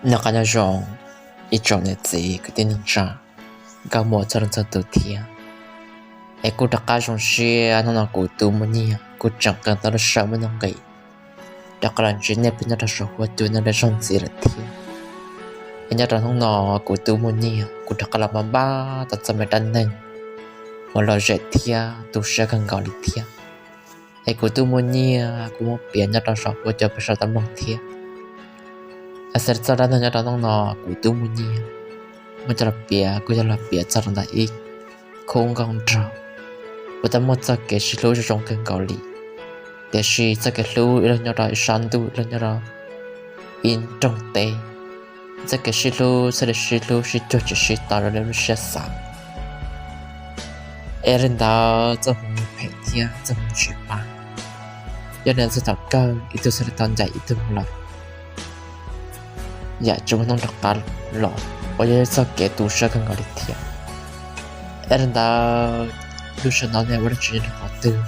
Noj qab nyob zoo ib tsoom niam txiv kwv tij neej tsa, nkauj muam txhua leej txhua tus thiab. Es kuj rov qab zoo siab hnub no kuv tub Muaj Nyiaj kuj tseem qee tau lub sij hawm muaj nuj nqis rov qab los ntsib nej peb nyob rau saum huab cua no lawm zaug ntxiv lawm thiab. Es nyob rau hnub no kuv tub Muaj Nyiaj kuj rov qab los npaj npaj tau txoj me dab neeg uas lom zem thiab tu siab kawg nkaus li thiab. Es kuv tub Muaj Nyiaj kuj muab piav nyob rau saum huab cua peb sawv daws tau mloog thiab. Xws li txoj dab neeg nyob rau hnub no kuv tub Muaj Nyiaj muab coj los piav kuj yog los piav txog rau ntawm ib khub nkauj nraug uas tau muaj txoj kev sib hlub zoo zoo kawg nkaus li, tiam sis txoj kev hlub ib leeg nyob rau ib sab ntuj ib leeg nyob rau ib nroog teb. Txoj kev sib hlub thiaj li sib hlub sib cuag tsis sib tau raws li lub siab xav. Es li ntawd txoj hmoov phem thiab txoj hmoov tsis pab, yog li ntawd txog thaum kawg ib tug thiaj li tau ncaim ib tug lawm, yam tsis muaj hnub rov qab los, uas yog ib txoj kev tu siab kawg nkaus li thiab. Es li ntawd lub sij hawm no nej ua dab tsi nyob rau qhov twg,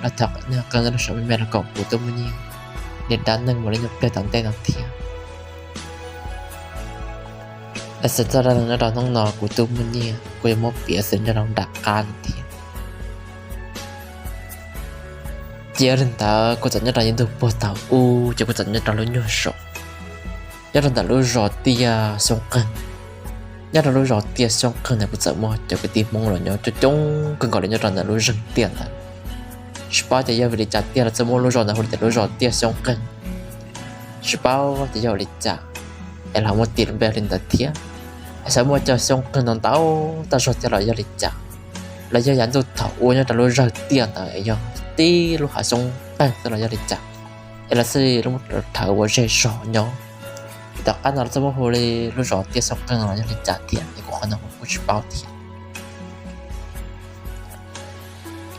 los thov nej qee lub sij hawm me me los koom kuv tub Muaj Nyiaj niam dab neeg mus li nyuag pliag tom ntej no thiab. Es xws txoj dab neeg nyob rau hnub no kuv tub Muaj Nyiaj kuj yuav muab piav xws nyob rau nram qab no thiab. Ces li ntawd kuj txawm nyob rau ib ntu puag thaum ub ces kuj txawm nyob rau lub nyuag zos, nyob rau ntawm lub zos Tiaj Xyoob Qeeg. Nyob rau lub zos Tiaj Xyoob Qeeg ntawd kuj txawm muaj cov kwv tij Hmoob los nyob coob coob kawg nkaus li nyob rau ntawm lub zeeg tiaj ntawd. Tsis paub ces yog vim li cas tiag los txawm muab lub zos ntawd hu li tias lub zos Tiaj Xyoob Qeeg. Tsis paub ces yog vim li cas es los muab tis lub npe li ntawd thiab. Es xyov muaj cov xyoob qeeg ntau ntau tag zog tiag los yog li cas, los yog yav ntuj thaum ub nyob rau lub zos Tiaj ntawd es yog tib lub hav xyoob qeeg xwb los yog li cas, es lawv thiaj li muab rhawv ua zej zog nyob. Tom qab no lawv txawm muab hu li lub zos Tiaj Xyoob Qeeg los yog li cas thiab es kuv qhov no kuv kuj tsis paub thiab.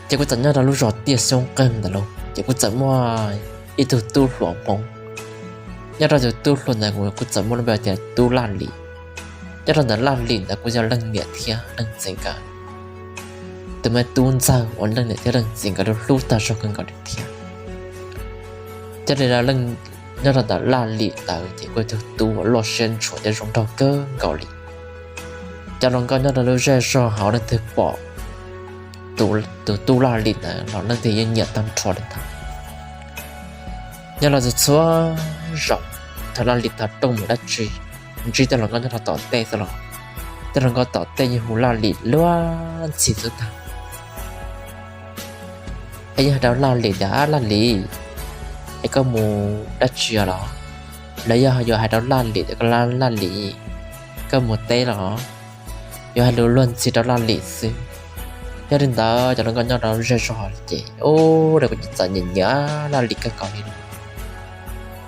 Ces kuj txawm nyob rau lub zos Tiaj Xyoob Qeeg ntawd lauj, ces kuj txawm muaj ib tug tub hluas Hmoob. Nyob rau tus tub hluas ntawd kuj txawm muaj lub npe tias Tub Laj Lim. Nyob rau ntawm Laj Lim ntawd kuj yog leej niam thiab leej txiv nkawd tus me tub ntxawg uas leej niam thiab leej txiv nkawd hlub tag zog kawg nkaus li thiab. Thiaj li nyob rau ntawm Laj Lim ntawd ces kuj yog tus tub uas loj siab ntshua thiab zoo nraug kawg nkaus li. Cov hluas nkauj nyob rau lub zej zog hauv leej twg pom tus tub Laj Lim ntawd los leej twg yeej nyiam tag nrho li ntawd. Nyob rau txhua zaus thaum Laj Lim tau rooj mus dab tsi, ntsib tej hluas nkauj nyob rau tom tej xwb los tej hluas nkauj tom tej yeej hu Laj Lim luag ntxhi xwb tag. Es yog hais rau Laj Lim tias, Laj Lim, es koj mus dab tsi los? Los yog yuav hais rau Laj Lim tias, Laj Lim, koj mus teb los? Yuav hais lus luag ntxhi rau Laj Lim xwb. Yog li ntawd cov hluas nkauj nyob rau zej zog ces ua rau kuv txawm nyiam nyiam Laj Lim kawg nkaus li.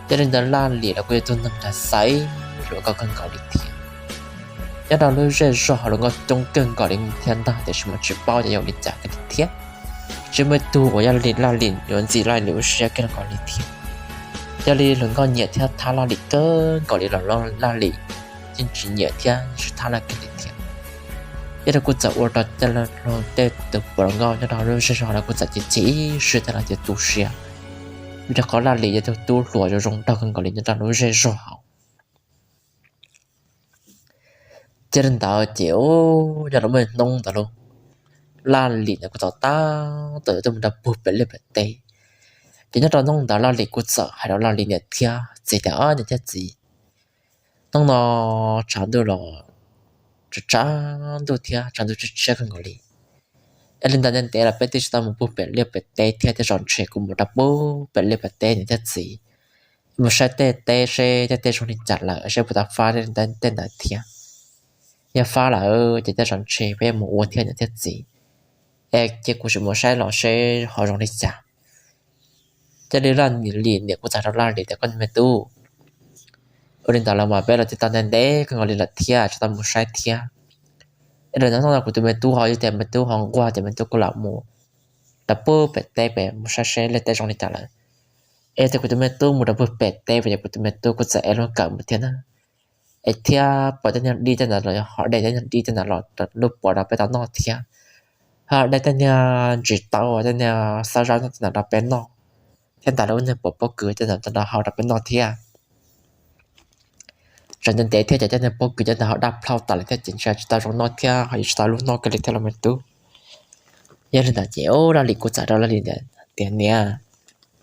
Yog li ntawd Laj Lim los kuj yog tus neeg uas xaiv hluas nkauj kawg nkaus li thiab. Nyob rau lub zej zog hauv hluas nkauj coob kawg nkaus li thiab ntag, tiam sis mas tsis paub ces yog li cas kiag li thiab. Tsis muaj ib tug uas yog li Laj Lim yuav ntxim Laj Lim lub siab kiag nkaus li thiab. Yog li hluas nkauj nyiam thiab thab Laj Lim kawg nkaus li los Laj Lim yeej tsis nyiam thiab tsis thab Laj Lim kiag li thiab. Yog li kuj txawm ua rau tej tus hluas nkauj nyob rau lub zej zog los kuj txawm chim chim siab thiab los tias tu siab, vim rau qhov Laj Lim yog tus tub hluas zoo zoo nraug kawg nkaus li nyob rau lub zej zog hauv. Ces li ntawd ces nyob rau muaj hnub ntawd lauj, Laj Lim ntawd kuj tau tab tom yuav tuaj mus rau puag pem liaj pem teb. Ces nyob rau hnub ntawd Laj Lim kuj txawm hais rau Laj Lim niam thiab txiv tias, Niam thiab txiv, hnub no tshav ntuj los tshav ntuj thiab tshav ntuj tshiab tshiab kawg nkaus li. Es li ntawd ntev ntev los peb twb tsis tau mus puag pem liaj pem teb thiab, tej zaum ntshe kuv mus rau puag pem liaj pem teb niam thiab txiv, mus saib tej teb seb tej teb zoo li cas lawm seb puas tau fab tej ntawd thiab. Yog fab lawm ces tej zaum ntshe peb yuav mus ua thiab niam thiab txiv. Es cia kuv sim mus saib los seb ho zoo li cas. Thiaj li Laj Lim niam kuj txawm hais rau Laj Lim tias, Koj me tub, ua li ntawd los mas peb los twb tau ntev ntev kawg nkaus li lawm thiab tsis tau mus saib thiab. Es li ntawd hnub no kuv tus me tub ho yog tias me tub ho nquag ces me tub kuj lam mus rau puag pem teb pem mus saib seb liaj teb zoo li cas lawm. Es tias kuv tus me tub mus rau puag pem teb pem ces kuv tus me tub kuj txawm ev lub kawm mus thiab na. Es thiab pom tej niag dib tej ntawd los ho de tej niag dib tej ntawd los lub puav rau peb tau noj thiab. Ho de tej niag ntsis taub tej niag xab zaub tej ntawd rau peb noj, thiab ntais lub niag puav pob kws tej ntawd rau hau rau peb noj thiab. zaum ntev ntev thiab ces cov niag pob kws cov ntawd ho daj plhaub tas lawm thiab ces ntshe tsis tau zoo noj thiab ho yuav tsis tau lub noj kiag li thiab los mas tub. Yog li ntawd ces Laj Lis kuj txawm rau Laj Lis tias, niam,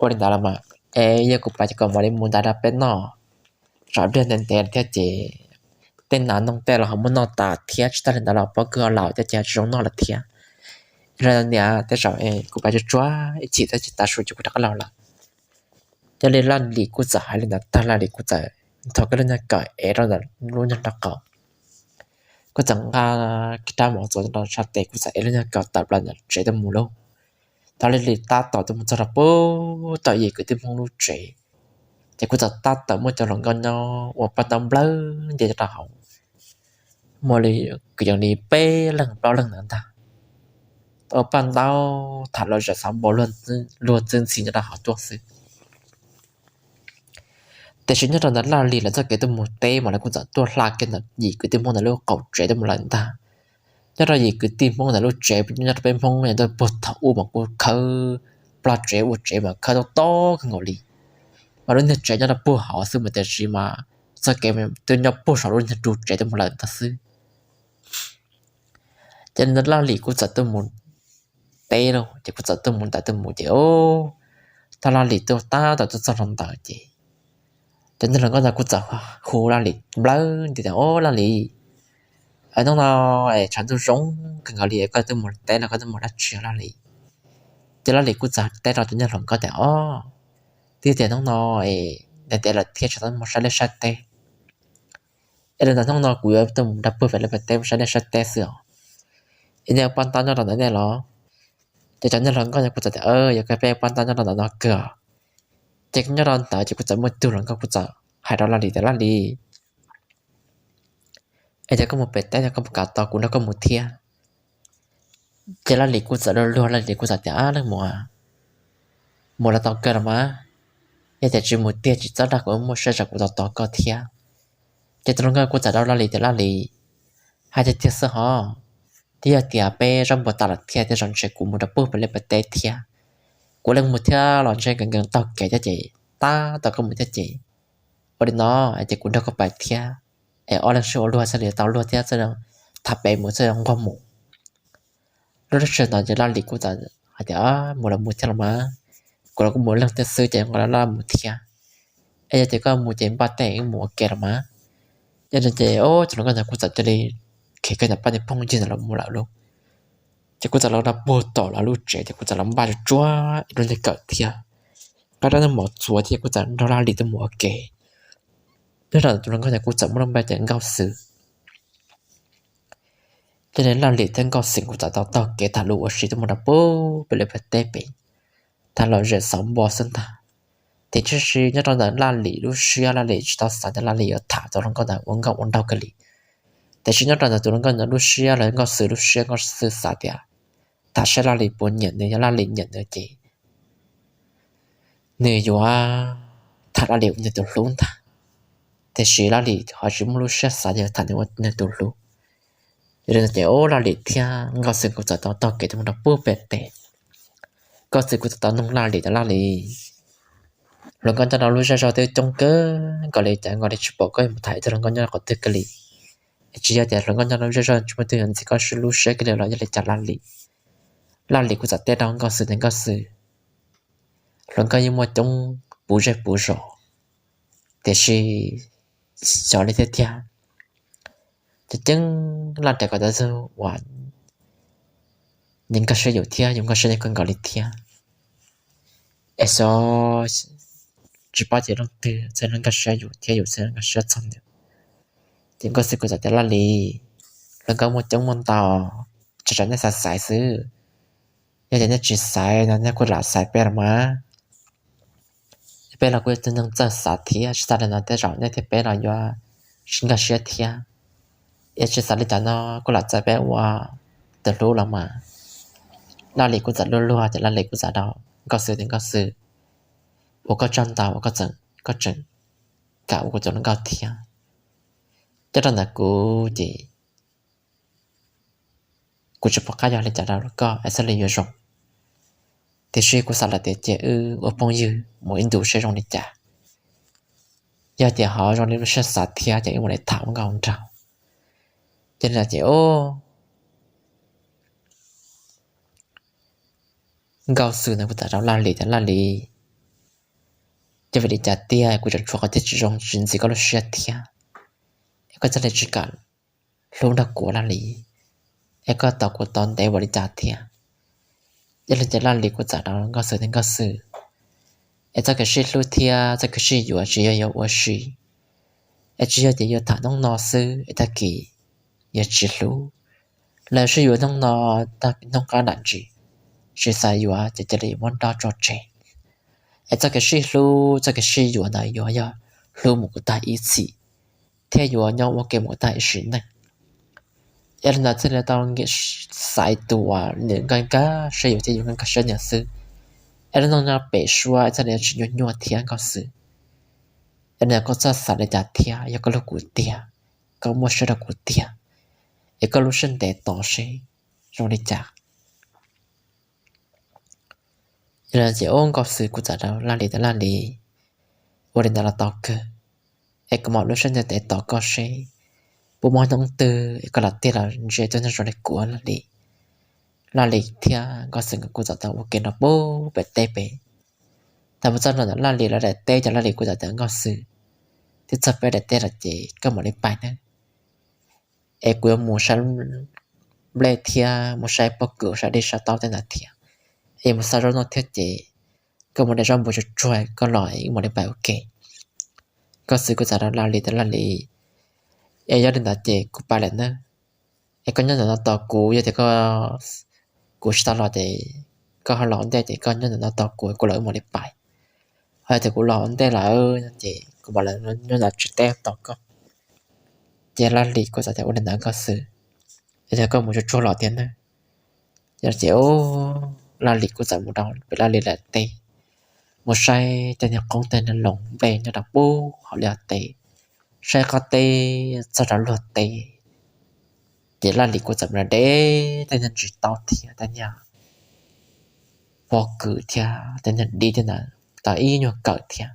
ua li ntawd los mas es yog kuv pais ces kom mam li mus ntais rau peb noj, tsam pliag ntev ntev thiab ces tej nas noog tej los ho muab noj tas thiab tsis tas li ntawd los pob kws ho laus thiab ces tsis zoo noj lawm thiab. Yog li niam, tej zaum kuv pais tsuag tsuag ib chim thiab ces tav su ces kuv rov qab los lawm. Yog li Laj Lis kuj txawm hais li ntawd tag Laj Lis kuj txawm nthos kiag lub nyuag kawm ev rau ntawm lub nyuag nraub qaum. Kuj txawm nqa kiag rab mov txuas rau sab tes kuj txawm ev lub nyuag kawm tawm plaws ntawm tsev tuaj mus lauj. Thaum Laj Lis tab tom tuaj mus txog rau puag tom yim kwv tij Hmoob lub tsev, ces kuj txawm tab tom muaj cov hluas nkauj nyob ua paj ntaub nplawg nce rau hauv. Muaj li kwv yees li peb leeg plaub leeg ntawd ntag, ua paj ntaub tham lom zem xav npau luag ntxhi nyob rau hauv tuaj xwb. Tiam sis nyob rau ntawm Laj Lis lawv txoj kev tuaj mus teb mas lawv kuj txawm tuaj hla kiag ntawm yim kwv tij Hmoob ntawm lub qaum tsev tuaj mus lawm ntag. Nyob rau yim kwv tij Hmoob ntawm lub tsev, nyob rau peb Hmoob yog tuaj puag thaum ub mas kuj khawb, plog tsev ua tsev mas khawb tob tob kawg nkaus li. Mas lub niag tsev nyob rau puag hauv xwb mas tiam sis mas txoj kev twb nyob puag saum lub niag ru tsev tuaj mus lawm ntag xwb. Ces Laj Lis kuj txawm tuaj mus teb lauj, ces kuj txawm tuaj mus ntawd tuaj mus ces, thaum Laj Lis tuaj tab tom tuaj txog rau ntawd ces cov niag hluas nkauj ntawd kuj txawm hu Laj Lis nplawg nti tias, Au Laj Lis, hnub no es tshav ntuj zoo kawg nkaus li, koj tuaj mus teb los koj tuaj mus dab tsi Laj Lis? Ces Laj Lis kuj txawm teb rau cov niag hluas nkauj tias, Au, twb tias hnub no es ntev ntev lawm thiab tsam tuaj mus saib liaj saib teb, es li ntawd hnub no kuv yuav tuaj mus rau puag pem liaj pem teb mus saib liaj saib teb xwb os. Es nej ua paj ntaub nyob rau ntawm nej los? Ces cov niag hluas nkauj kuj txawm tias, Yog kawg peb ua paj ntaub nyob rau ntawm no kawg. Ces nyob rau ntawd ces kuj txawm muaj ib tug hluas nkauj kuj txawm hais rau Laj Lis tias, Laj Lis, es yog koj mus pem teb no koj puas kam tos kuv nrog koj mus thiab? Ces Laj Lis kuj txawm luag luag, Laj Lis kuj txawm tias, Leej muam, mus los tau kawg los mas, yog tias tsis mus tiag tsis txhob dag kuv, muaj siab tsam kuv tos tos koj thiab. Ces tus hluas nkauj kuj txawm rau Laj Lis tias, Laj Lis, hais tiag tiag xwb hos, twb yog tias peb zaub npua tas lawm thiab tej zaum ntshe kuv mus rau puag pem liaj pem teb thiab. Kuv leej mus thiab los ntshe nkees nkees taug kev thiab ces tab tom koj mus thiab ces, ua li no, ces kuv nrog koj pais thiab, es ob leeg sib ua luag xwb li tau luag thiab, tham pem mus xwb nquag mus. Lub sij hawm no ces Laj Lis kuj txawm hais tias, Mus los mus thiab los mas, kuv los kuj mus leeg thiab xwb ces nqa Laj Lis mus thiab. Es yog tias koj mus ces npaj tej wb mus ua ke los mas. Yog li ces tus hluas nkauj ntawd kuj txawm cia li khiav kiag ntawm pab niag phooj ywg ntawd los mus lawm lauj. Ces kuj txawm los rau puag tom lawv lub tsev ces kuj txawm los npaj tsuag tsuag ib lub nyuag kawm thiab, nqa rab niag mov txuas thiab kuj txawm nrog Laj Lis tuaj mus ua ke. Nyob rau tus hluas nkauj ntawd kuj txawm muaj lub npe tias Nkauj Xwm. Ces Laj Lis thiab Nkauj Xwm kuj txawm tau taug kev tham lus ua si tuaj mus rau puag pem liaj pem teb pem, tham lom zem xav npo xwb ntag. Tiam sis nyob rau ntawm Laj Lis lub siab, Laj Lis tsis tau xav tias Laj Lis yuav tham tus hluas nkauj ntawd ua nkauj ua nraug kiag li. Tiam sis nyob rau ntawm tus hluas nkauj ntawd lub siab los Nkauj Xwm lub siab, Nkauj Xwm xav tias tham seb Laj Lis puas nyiam nws, yog Laj Lis nyiam nws ces nws yuav tham Laj Lis ua nws tus hlub ntag. Tiam sis Laj Lis ho tsis muaj lub siab xav yuav tham nws ua nws tus hlub. Yog li ntawd ces Laj Lis thiab Nkauj Xwm kuj txawm tau taug kev tuaj mus rau puag pem teb. Nkauj Xwm kuj txawm tau noog Laj Lis tias, Laj Lis, hluas nkauj nyob rau lub zej zog twb coob kawg nkaus li cas nkaus li tsis pom koj yuav mus tham ib tug hluas nkauj nyob qhov twg kiag li? Es tsis yog tias hluas nkauj nyob rau lub zej zog tsis muaj tus yuav ntxim koj lub siab kiag li los yog li cas Laj Lis? Laj Lis kuj txawm teb rau Nkauj Xwm tias, Nkauj Xwm, hluas nkauj yeej muaj coob puv zej puv zos, tiam sis xyov li thiab tiag. Ces ceeb laj nres kom tau txog uas nws nkag siab yus thiab yus nkag siab nws kawg nkaus li thiab. Es xyov tsis paub ces leej twg thiaj li nkag siab yus thiab yus thiaj nkag siab txog nws. Ces Nkauj Xwm kuj txawm tias, Laj Lis, hluas nkauj muaj coob muaj ntau, tsam nej xav xaiv xwb. Yog tias nej tsis xaiv no nej kuj lam xaiv peb los mas. Peb los kuj yog tus neeg txawj xav thiab, tsis tas li no tej zaum nej thiab peb los yuav sib nkag siab thiab. Es tsis xav li cas no kuj lam txais peb ua tus hlub los mas. Laj Lis kuj txawm luag luag ces Laj Lis kuj txawm rau Nkauj Xwm tias, Nkauj Xwm, ua koj tsaug ntau uas koj tseem, koj tseem kam ua kuv tus hluas nkauj thiab. Nyob rau ntawm kuv ces kuv tsis pom qab yog li cas rau koj es thiaj li yuav zoo. Tiam sis kuv xav lawm tias cia wb ua phooj ywg mus ib ntus seb zoo li cas. Yog tias ho zoo li lub siab xav thiab ces wb mam li tham ua nkauj nraug. Ces li no ces, o, Nkauj Xwm ntawd kuj txawm rau Laj Lis tias, Laj Lis, yog vim li cas tiag kuv tseem tshuav qhov twg tsis zoo tsis ntxim koj lub siab thiab, es koj thiaj li tsis kam hlub nrog kuv, Laj Lis, es koj tos kuv tos ntev ua li cas thiab? Yog li ces Laj Lis kuj txawm rau Nkauj Xwm tias, Nkauj Xwm, es txoj kev sib hlub thiab txoj kev sib yuav tsis yog yuav ua si, es tsis yog tias yuav tham hnub no xwb es tag kis yuav tsis hlub. Lawv sib yuav hnub no, tag hnub qab nram ntsis tsis xav yuav ces cia li yuav muab nrauj tso tseg. Es txoj kev sib hlub txoj kev sib yuav ntawd yuav yog hlub mus kom tag ib txhis, thiab yuav nyob ua ke mus kom tag ib sim neej. Es li ntawd thiaj li tau nkim xaiv tus uas nws nkag nkag siab yus thiab yus nkag nkag siab nws xwb. Es lub neej nyob pem suab thiaj li tsis nyuaj nyuaj thiab Nkauj Xwm. Es nws, koj txhob xav li cas thiab, yog koj hlub kuv tiag, koj muaj siab rau kuv tiag, es koj lub siab ntev tos seb zoo li cas. Yog li ces, o, Nkauj Xwm kuj txawm rau Laj Lis tias, Laj Lis, ua li ntawd los tau kawg, es kuv mam lub siab ntev tos koj seb puas muaj hnub twg es koj los tiag los ntsia tus neeg zoo li kuv, Laj Lis. Laj Lis thiab Nkauj Xwm nkawd kuj txawm tau ua ke nrog pub pem teb pem. Thaum mus txog nram Laj Lis lawv daim teb ces Laj Lis kuj txawm tias, Nkauj Xwm, twb txog peb daim teb lawm ces koj mam li pais nawb, es kuv yuav mus saib nplej thiab mus saib pob kws, saib dib saib taub tej ntawd thiab, es mus xa zaub noj thiab ces koj mus de zaub npua tsuag tsuag koj los es wb mam li pais ua ke. Nkauj Xwm kuj txawm rau Laj Lis tias, Laj Lis, es yog li ntawd ces kuv pais lawm nawb, es koj nyob ntawm no tos kuv, yog tias kuv tsis tau los ces koj ho los ua ntej ces koj nyob ntawm no tos kuv, kuv los wb mam li pais. Ho yog tias kuv los ua ntej lawm ces kuv mam li nyob ntawm tsev teb tos koj. Ces Laj Lis kuj txawm tias, Ua li ntawd Nkauj Xwm, es tias koj mus tsuag tsuag los tiag nawb. Ces, o, Laj Lis kuj txawm mus rau pem Laj Lis lawv teb, mus saib tej niag qoob tej niag loo nplej nyob rau pub hauv liaj teb, saib qab teb txog rau luag teb. Ces Laj Lis kuj txawm mus de tej niag ntsis taub thiab tej niag pob kws thiab tej niag dib tej ntawd tau ib nyuag kawm thiab,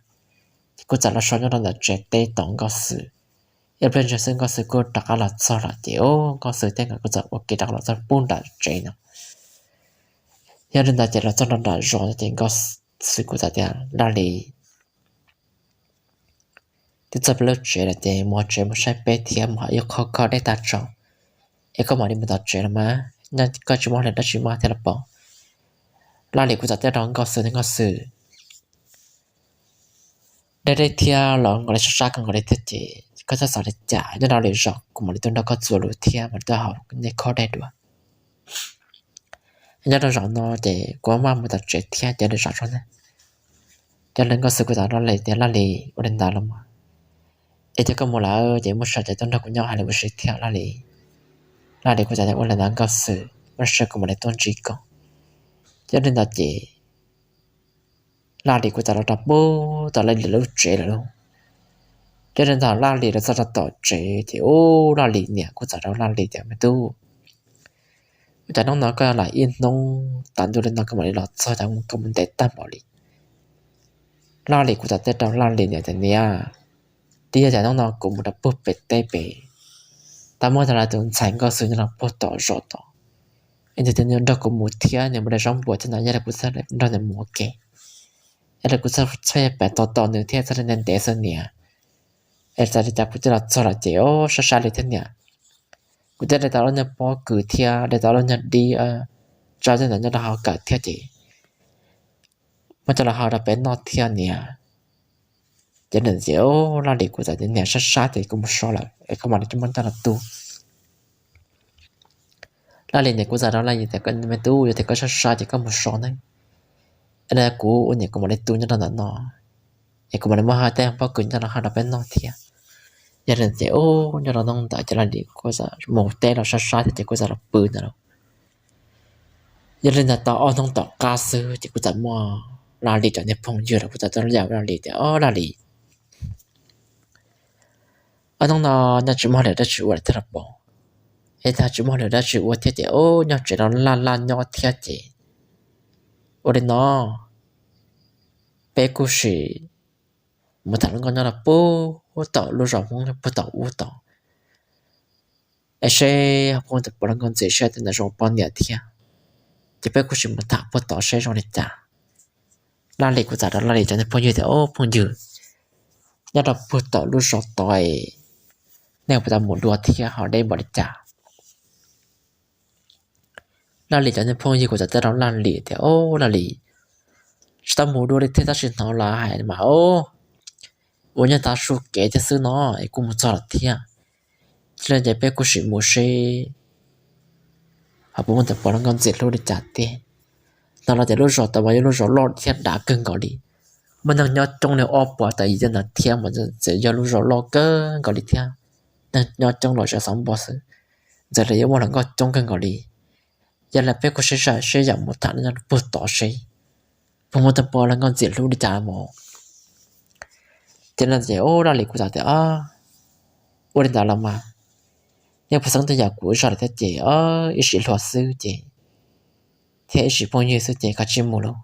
ces kuj txawm los so nyob rau ntawm tsev teb tos Nkauj Xwm. Ib pliag ntsis xwb Nkauj Xwm kuj rov qab los txog lawm ces, o, Nkauj Xwm thiab nkawd kuj txawm ua ke rov qab los txog pub nram tsev no. Yog li ntawd ces los txog nram zos ces Nkauj Xwm kuj txawm tias, Laj Lis, twb txog peb lub tsev lawm ces mus tsev mus saib peb thiab mus hais ib qho kho dej tag tso, es koj mam li mus tom tsev los mas, koj tsis muaj hauj lwm dab tsi mas thiab los pom. Laj Lis kuj txawm teb rau Nkauj Xwm tias, Nkauj Xwm, de dej thiab los nkaus li sab sab kawg nkaus li thiab ces koj txhob xav li cas, nyob rau lwm zaus kuv mam li tuaj nrog koj txuas lus thiab mam li tuaj haus nej khob dej dua. Nyob rau zaum no ces kuv maj mus tom tsev thiab ces lwm zaus tso ne. Ces Nkauj Xwm kuj txawm rau Laj Lis tias, Laj Lis, ua li ntawd los mas, es cia koj mus lawm ces muaj sij hawm ces tuaj nrog kuv nyob hais lus ua si thiab Laj Lis. Laj Lis kuj txawm tias, Ua li ntawd Nkauj Xwm, muaj sij hawm kuv mam li tuaj ntsib koj. Ces li ntawd ces Laj Lis kuj txawm los rau pub tom Laj Lis lub tsev lawm lauj. Ces li ntawd Laj Lis los txog rau tom tsev ces, ub, Laj Lis niam kuj txawm rau Laj Lis tias, Me tub, ua cas hnub no koj lam ib hnub tas ntuj li no koj mam li los txog, cas koj mus ntev tag npaum li? Laj Lis kuj txawm teb rau Laj Lis niam tias, Niam, twb yog tias hnub no kuv mus rau puag pem teb pem, tau muaj tau lawv tus ntxhais Nkauj Xwm nyob rau puag tom zos tod, es nws tias nws nrog kuv mus thiab nws mus de zaub npua thiab no, yog li kuv txhaj nrog nws mus ua ke, yog li kuv txhaj txhaj pais tos tos nws thiab txhaj li ntev ntev xwb niam. Es txawm li cas kuv twb los txog lawm ces, o, sab sab li thiab niam. Kuv twb de tau lub nyuag pob kws thiab de tau lub nyuag dib, tsau tej ntawd nyob rau hauv kawm thiab ces muab coj los hau rau peb noj thiab niam. Ces nws tias, Laj Lis, kuv txawm tias niam sab sab ces kuv mus so lawm es koj mam li muab coj los tu. Laj Lis niam kuj txawm rau Laj Lis tias, Me tub, yog tias koj sab sab ces koj mus so ne, es kuv ua niam kuv mam li tu nyob rau ntawm no, es kuv mam li muab hau tej pob kws nyob los hau rau peb noj thiab. Yog li ces, ub, nyob rau hnub ntawd ces Laj Lis kuj txawm mus teb los sab sab thiab ces kuj txawm los pw ntawd lauj. Yog li ntawd tau ob hnub tom qab xwb ces kuj txawm muaj Laj Lis cov niag phooj ywg los kuj txawm tuaj yaum Laj Lis tias, Ob, Laj Lis, ob hnub no nyob tsis muaj hauj lwm dab tsi ua lawm thiab los pom, es tag tsis muaj hauj lwm dab tsi ua thiab ces, ub, nyob tsev los laj laj nyob thiab ces, ua li no, peb kuj sim mus tham hluas nkauj nyob rau puag tom lub zos Hmoob puag tom ub tod, es seb ho puag tom puag hluas nkauj ntxim seb tus ntawd zoo poj niam thiab, ces peb kuj sim mus tham puag tod seb zoo li cas. Laj Lim kuj txawm rau Laj Lim cov niag phooj ywg tias, Ob phooj ywg, nyob rau puag tom lub zos tod, nej puas tau mus dua thiab ho deb npaum li cas? Laj Lim cov niag phooj ywg kuj txawm teb rau Laj Lim tias, Ob Laj Lim, tsis tau mus dua li thiab tab sis hnov lawv hais mas, ob, ua nyob tav su kev thiab xwb no, es kuj mus txog lawm thiab. Cia li ces peb kuj sim mus seb ho puas muaj tus puag hluas nkauj ntxim hlub li cas tiag. Hnov lawv tias lub zos tod mas yog lub zos loj thiab dav kawg nkaus li, muaj neeg nyob coob li ob puas tawm yim tej ntawd thiab mas txawm yog lub zos loj kawg nkaus li thiab, neeg nyob coob los tsis xav npo xwb, ntxim li yuav muaj hluas nkauj coob kawg nkaus li. Yog li peb kuj sib zam sib zam mus tham nyob puag tod seb puas muaj tus puag hluas nkauj ntxim hlub li cas mus. Ces no ces ub Laj Lim kuj txawm tias, Ua li ntawd los mas, yog puag xeeb twg yam kuv zog lawm thiab ces ib sim hluas xwb ces thiab ib sim phooj ywg xwb ces kav tsij mus lauj.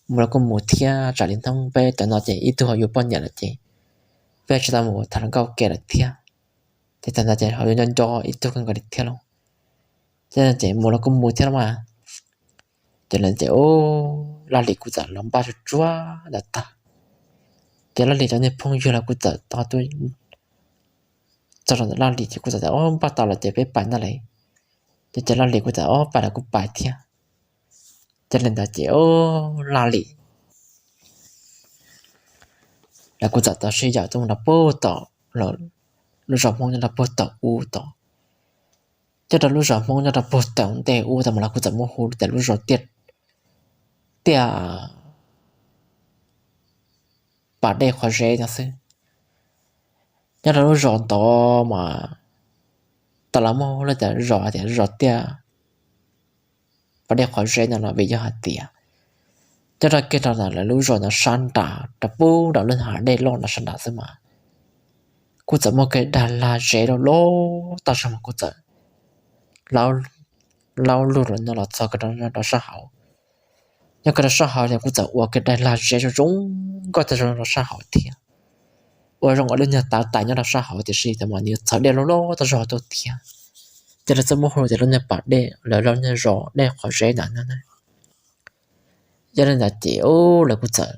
Mus los kuj mus thiab, tsam li hnub peb cov no ces ib tug ho yuav poj niam lawm ces peb tsis tau mus tham hluas nkauj kiag lawm thiab. Ces thaum ntawd ces ho yuav nco nco ib tug kawg nkaus li thiab lauj. Ces mus los kuj mus thiab lauj mas. Ces lawv ces ub Laj Lim kuj txawm los npaj tsuag tsuag ntawd tag, ces Laj Lim cov niag phooj ywg lawv kuj txawm tau tuaj txog rau ntawm Laj Lim ces kuj txawm tias, Ob, npaj tau lawm ces peb pais ntag lauj. Ces ces Laj Lim kuj txawm, Ob, pais los kuj pais thiab. Ces li ntawd ces ub Laj Lim lawv kuj txawm tau sib yaum tuaj mus rau puag tom lub zos Hmoob nyob rau puag tom ub tod. Nyob rau lub zos Hmoob nyob rau puag tom ntej ub tod mas lawv kuj txawm muab hu tias lub zos Tiaj, Tiaj Pas Dej Qhov Zeb no xwb. Nyob rau lub zos ntawd mas tas lawv muab hu tias zos tias zos Tiaj Pas Dej Qhov Zeb no los vim yog hais tias nyob rau kiag rau ntawm lawv lub zos ntawd sab nram rau puag nram lub hav dej loj ntawd sab nram xwb mas kuj txawm muaj kev daig lag zeb loj loj tag zog mas kuj txawm laub lug los nyob los txog kiag rau sab hauv. Nyob kiag rau sab hauv ces kuj txawm ua kev daig lag zeb zoo zoo nkauj tag zog rau sab hauv thiab. Ua zoo ua lub niag tav tais nyob rau sab hauv tiam sis tas mas nws txhawv dej loj loj tag zog tuaj thiab. Ces lawv txawm muab hu tias lub niag pas dej, lawv lub niag zos Dej Qhov Zeb ntawd na. Yog li ntawd ces ub lawv kuj txawm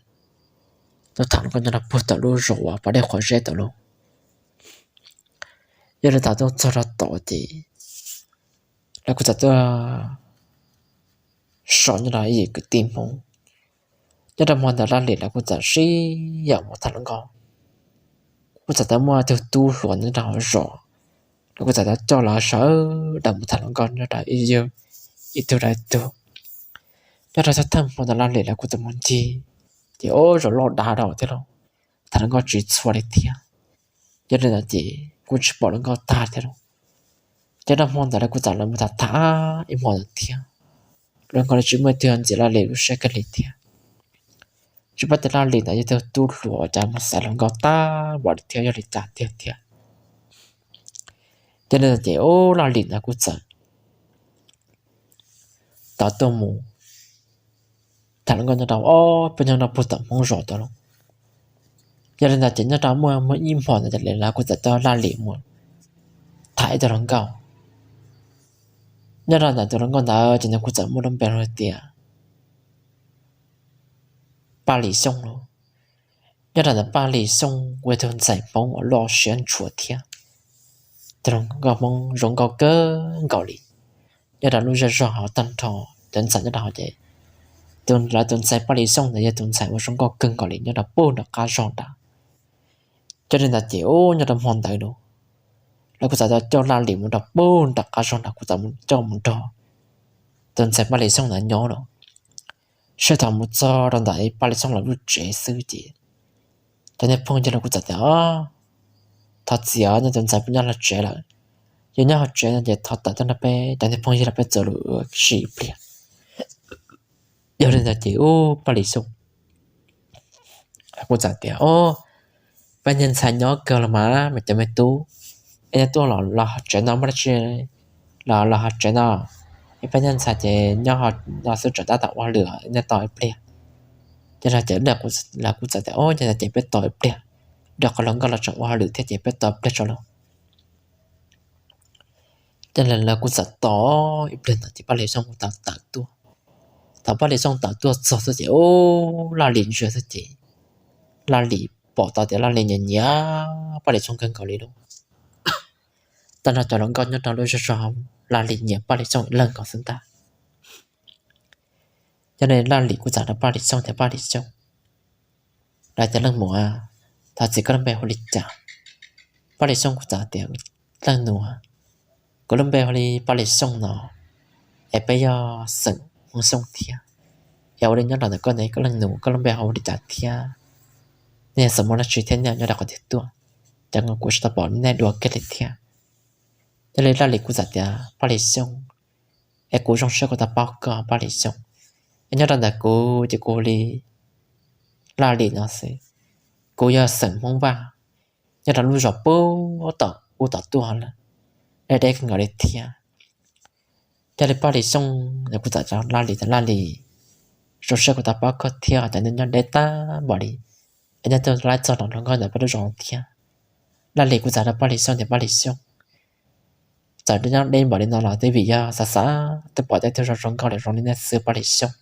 tuaj tham hluas nkauj nyob rau puag tom lub zos uas Pas Dej Qhov Zeb tod lauj. Yog li ntawd tuaj txog rau tod ces lawv kuj txawm tuaj so nyob rau ib yim kwv tij Hmoob. Nyob rau hmo ntawd Laj Lim lawv kuj txawm sib yaum mus tham hluas nkauj. Kuj txawm tau muaj ib tug tub hluas nyob rau hauv zos, lawv kuj txawm tau coj lawv sawv daws mus tham hluas nkauj nyob rau ib tug rau ib tug. Nyob rau thawj thawj hmo ntawd Laj Lim lawv kuj txawm mus ncig, ces ub zos loj dav lawm thiab lauj, tham hluas nkauj tsis txhua li thiab. Yog li ntawd ces kuj tsis pom hluas nkauj tag thiab lauj. Ces rau hmo ntawd lawv kuj txawm los mus tham tham ib hmo ntawd thiab, hluas nkauj los tsis muaj ib tug ntxim Laj Lim lub siab kiag li thiab. Tsis paub tias Laj Lim ntawd yog tus tub hluas cas mus xaiv hluas nkauj tag npaum li thiab yog li cas tiag thiab. Ces li ntawd ces ub Laj Lim ntawd kuj txawm tau tuaj mus tham hluas nkauj nyob rau ob peb nyob rau puag tom Hmoob zos tod lauj. Yog li ntawd ces nyob rau muaj muaj ib hmo ntawd ces lawv kuj txawm coj Laj Lim mus tham ib tug hluas nkauj. Nyob rau ntawm tus hluas nkauj ntawd ces nws kuj txawm muaj lub npe hu tias Paj Lis Xyooj lauj. Nyob rau ntawm Paj Lis Xyooj ua ib tug ntxhais Hmoob uas loj siab ntshua thiab tus hluas nkauj Hmoob zoo nkauj kawg nkaus li. Nyob rau lub zej zog hauv tag nrho cov ntxhais nyob rau hauv ces tus lawv tus ntxhais Paj Lis Xyooj ntawd yog tus ntxhais uas zoo nkauj kawg nkaus li nyob rau puag nram qab zog nrad. Yog li ntawd ces ub nyob rau hmo ntawd lauj, lawv kuj txawm tau coj Laj Lim mus rau puag nram qab zog nrad, kuj txawm coj mus nrog tus ntxhais Paj Lis Xyooj ntawd nyob lauj. Sij hawm thaum mus txog rau ntawm Paj Lis Xyooj lawv lub tsev xwb ces cov niag phooj ywg los kuj txawm tias, Thov txim os, nej tus ntxhais puas nyob hauv tsev lawm? Yog nyob hauv tsev no ces thov tawm tuaj nrog peb cov niag phooj ywg los peb txuas lus ua si ib pliag. Yog li ntawd ces ub Paj Lis Xyooj kuj txawm tias, Ob, peb niag ntxhais nyob kawg los mas, mas cov me tub, es nej tuaj los los hauv tsev no muaj dab tsi los los hauv tsev no, es peb niag ntxhais ces nyob no xwb tsam tab tom ua hauj lwm, nej tos ib pliag. Ces no ces lawv kuj txawm tias, Ob, yog li ntawd ces peb tos ib pliag. rau qhov hluas nkauj los tseem ua hauj lwm thiab ces peb tos ib pliag tso lauj. Ces lawv kuj txawm tos ib pliag ntawd ces Paj Lis Xyooj kuj txawm tawm tuaj. Thaum Paj Lis Xyooj tawm tuaj txog xwb ces ub, Laj Lis ntsia xwb ces Laj Lis pom tau tias Laj Lis nyiam nyiam Paj Lis Xyooj kawg nkaus li lauj. Tag nrho cov hluas nkauj nyob rau lub zej zog, Laj Lis nyiam Paj Lis Xyooj ib leeg nkaus xwb ntag. Yog li Laj Lis kuj txawm rau Paj Lis Xyooj tias, Paj Lis Xyooj, lawv tias leej muam, thov txim, koj lub npe hu li cas? Paj Lis Xyooj kuj txawm tias, leej nus, kuv lub npe hu li Paj Lis Xyooj no, es peb yog xeem Hmoob Xyooj thiab. Es ua li nyob rau ntawm koj ne, koj leej nus koj lub npe hu li cas thiab? Nej yog xeem Hmoob dab tsi thiab nej nyob rau qhov twg tuaj? Cas kuv tsis tau pom nej dua kiag li thiab? Yog li Laj Lis kuj txawm tias, Paj Lis Xyooj, es kuv zoo siab kuv tau paub koj Paj Lis Xyooj. Es nyob rau ntawm kuv ces kuv hu li Laj Lis no xwb. Kuv yog xeem Hmoob Vaj, nyob rau lub zos puag tom ub tom tuaj lawm, deb deb kawg nkaus li thiab. Yog li Paj Lis Xyooj, nws kuj txawm rau Laj Lis tias, Laj Lis, zoo siab kuv tau paub koj thiab, cas nej nyob deb tag npaum li, es nej tuaj laib txog rau hluas nkauj ntawm peb lub zos thiab. Laj Lis kuj txawm rau Paj Lis Xyooj tias, Paj Lis Xyooj, txawm nyob deb npaum li no los twb vim yog xav xav twb pom tej tug zoo zoo nkauj li zoo li nej xwb Paj Lis Xyooj.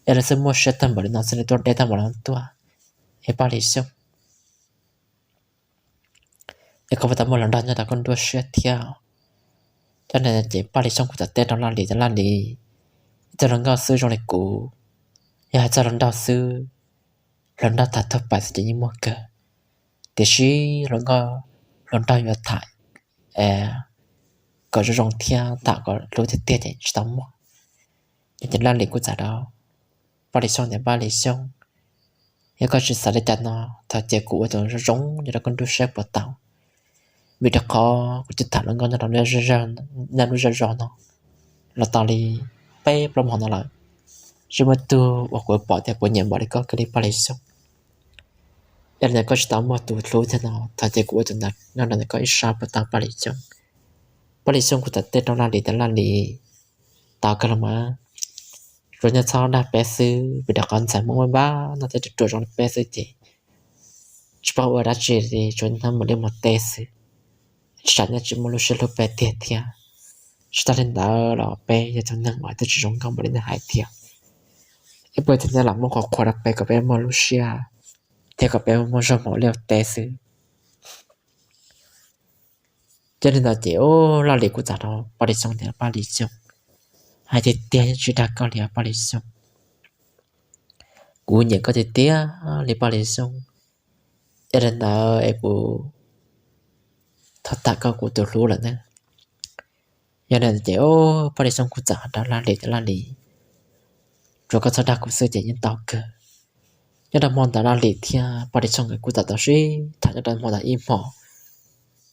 Es lawv xwb muaj siab tag npaum li no xwb li tuaj deb tag npaum li no tuaj, es Paj Lis Xyooj, es koj puas tau muaj hluas nraug nyob rau koj nruab siab thiab? Cov no ces Paj Lis Xyooj kuj txawm teb rau Laj Lis tias, Laj Lis, ib tug hluas nkauj xwb zoo li kuv, yog hais txog hluas nraug xwb, hluas nraug tham thuaj pais xwb ces yeej muaj kawg, tiam sis hluas nkauj, hluas nraug yuav tham kom zoo zoo thiab tham kom hlub tiag tiag ces tsis tau muaj. Ces Laj Lis kuj txawm rau Paj Lis Xyooj tias, Paj Lis Xyooj, yog koj tsis xav li cas no, thov cia kuv ua tus zoo zoo nyob rau koj nruab siab puas tau? Vim rau qhov kuv twb tham hluas nkauj nyob rau nej lub zej zog no los tau li peb plaub hmo no lawm, tsis muaj tug uas kuv pom tias kuv nyiam npaum li koj kiag li Paj Lis Xyooj. Yog li ntawd koj tsis tau muaj tus hlub thiab no, thov cia kuv ua tus ntawd nyob rau ntawm koj ib sab puas tau Paj Lis Xyooj? Paj Lis Xyooj kuj txawm teb rau Laj Lis tias, Laj Lis, tau kawg los mas, tsuas yog txhob dag peb xwb, vim rau qhov ntxhais Hmoob Vaj Vaj no thiab ruam ruam zoo li peb xwb ces tsis paub ua dab tsi li, tsuas hnov mus liaj mus teb xwb, tsam nej tsis muaj lub siab hlub peb tiag thiab. Tsis tas li ntawd los peb yog tus neeg uas twb tsis zoo nkauj npaum li nej hais thiab. Ib puas thaum nej lam muab qhuas qhuas rau peb kom peb muaj lub siab thiab kom peb muaj zog mus liaj teb xwb. Ces li ntawd ces ub, Laj Lis kuj txawm rau Paj Lis Xyooj tias, Paj Lis Xyooj, hais tiag tiag yeej tsis dag koj li os Paj Lis Xyooj. Kuv nyiam koj tiag tiag li Paj Lis Xyooj. Yog li ntawd es kuv thov tham koj kuv tus hlub lawm na. Yog li ntawd ces ub, Paj Lis Xyooj kuj txawm hais rau Laj Lis tias, Laj Lis, tsuas koj txhob dag kuv xwb ces yeej tau kawg. Nyob rau hmo ntawd Laj Lis thiab Paj Lis Xyooj nkawd kuj txawm tau sib tham nyob rau hmo ntawd ib hmos.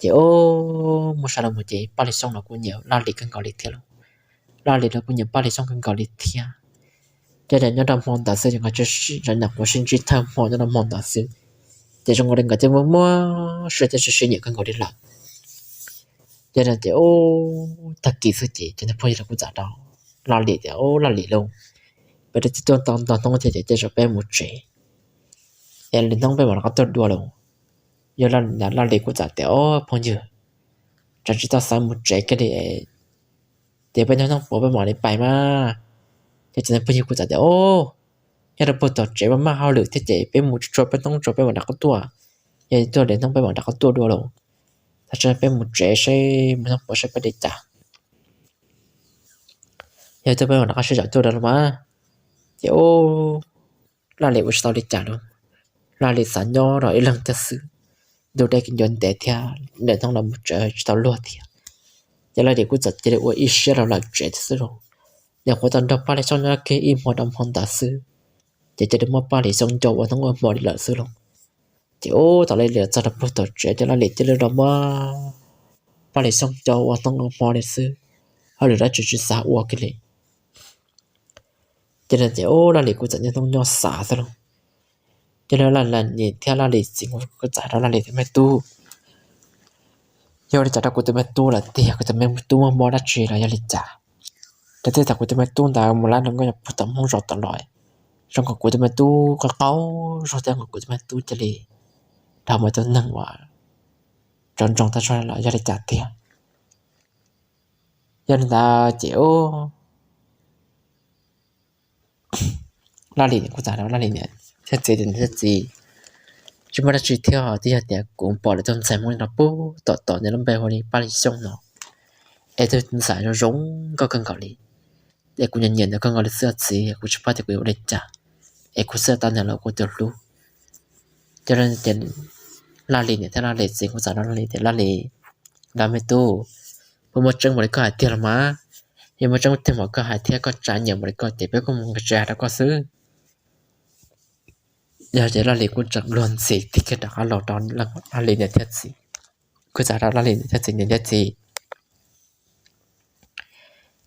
Ces ub, muab saib los mus ces Paj Lis Xyooj los kuj nyiam Laj Lis kawg nkaus li thiab lauj. Laj Lis los kuj nyiam Paj Lis Xyooj kawg nkaus li thiab. Ces nyob rau hmo ntawd xwb ces nkawd tseem sib ntsib thawj hmo nyob rau hmo ntawd xwb, ces zoo nkaus li nkawd twb muaj muaj siab thiab sib sib nyiam kawg nkaus li lawm. Ces no ces ub, tag kis xwb ces cov niag phooj ywg los kuj txawm rau Laj Lis tias, Ub, Laj Lis lauj, peb twb tuaj tau ntau hnub thiab ces cia peb mus tsev, es lwm hnub peb mam rov qab tuaj dua lauj. Yog li ntawd Laj Lis kuj txawm tias, Ob, phooj ywg, tseem tsis tau xav mus tsev kiag li, ces peb nyob hnub puav peb mam li pais mas. Ces cov niag phooj ywg kuj txawm tias, Ob, nyob rau puag tom tsev mas maj hauj lwm thiab ces peb mus tsuag tsuag peb hnub tsuag peb mam rov qab tuaj. Yog tuaj lwm hnub peb mam rov qab tuaj dua lauj. Thov tseem peb mus tsev seb mus hnub puav seb peb li cas. Yog tuaj peb mam rov qab sib zam tuaj dua lauj mas. Ces ub, Laj Lis ua tsis tau li cas lauj. Laj Lis xav nyob rau ib leeg thiab xwb. Ntu deb kuj ncua ntev thiab, lwm hnub los mus tsev tsis tau luag thiab. Ces Laj Lis kuj txawm cia li ua ib siab rau lawm tsev thiab xwb lauj. Nyuam qhuav tau nrog Paj Lis Xyooj nyob kiag ib hmo rau hmo ntawd xwb, ces cia li muab Paj Lis Xyooj nco ua hnub ua hmo li lawm xwb lauj. Ces ub, thaum Laj Lis los txog rau puag tom tsev ces Laj Lis cia li los muab Paj Lis Xyooj nco ua hnub ua hmo li xwb, hauj lwm dab tsi tsis xav ua kiag li. Ces no ces ub, Laj Lis kuj txawm niaj hnub nyob xav xwb lauj. Ces Laj Lis niam thiab Laj Lis txiv kuj txawm rau Laj Lis tus me tub, Yog ua li cas rau kuv tus me tub lawm tiag, kuv tus me tub muaj mob dab tsi los yog li cas? Rau txij thaum kuv tus me tub ntawd mus laib hluas nkauj nyob puag tom Hmoob zos tod los, zoo nkaus kuv tus me tub qaug qaug zog thiab nkaus kuv tus me tub cia li ho muaj ib tug neeg uas tsoom ntsoog tag zog los yog li cas tiag. Yog li ntawd ces Laj Lis kuj txawm hais rau Laj Lis niam thiab txiv tias, niam thiab txiv, tsis muaj dab tsi thiab, twb yog tias kuv pom lawv tus ntxhais Hmoob nyob rau puag tom tod, nws lub npe hu li Paj Lis Xyooj no, es tus ntxhais zoo zoo nkauj kawg nkaus li, es kuv nyiam nyiam nws kawg nkaus li xwb txiv, kuv tsis paub tias kuv yuav ua li cas, es kuv xav tau nws los ua kuv tus hlub. Ces Laj Lis niam thiab Laj Lis txiv kuj txawm rau Laj Lis tias, Laj Lis, me tub, puas muaj tseeb npaum li koj hais tiag los mas? Yog muaj tseeb tiag npaum koj hais thiab koj tseem nyiam npaum li koj ces peb kuj mus nqis tsev hais rau koj xwb. Yog ces Laj Lis kuj tseem luag ntxhi tig kiag rov qab los rau Laj Lis niam thiab txiv, kuj txawm rau Laj Lis niam thiab txiv, niam thiab txiv,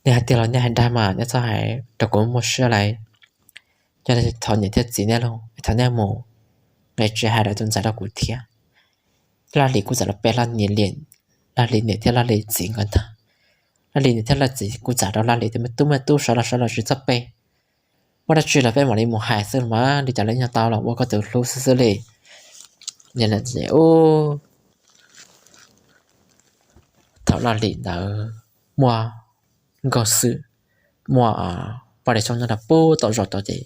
nej hais tiag los nej hais dag mas nej txhob hais rau kuv muaj siab lauj. Yog li thov niam thiab txiv nej los thov nej mus nqis tsev hais rau tus ntxhais rau kuv thiab. Laj Lis kuj txawm los pe Laj Lis niam, Laj Lis niam thiab Laj Lis txiv nkawd ntag. Laj Lis niam thiab Laj Lis txiv kuj txawm rau Laj Lis tias, me tub, me tub, sawv los, sawv los, tsis txhob pe, muaj dab tsi los peb mam li mus hais xwb mas, li cas los yeej tau los ua koj tus hlub xwb xwb li. Yog li ces thaum Laj Lis ntawd muaj Nkauj Xwm, muaj Paj Lis Xyooj nyob rau puag tom zos tod ces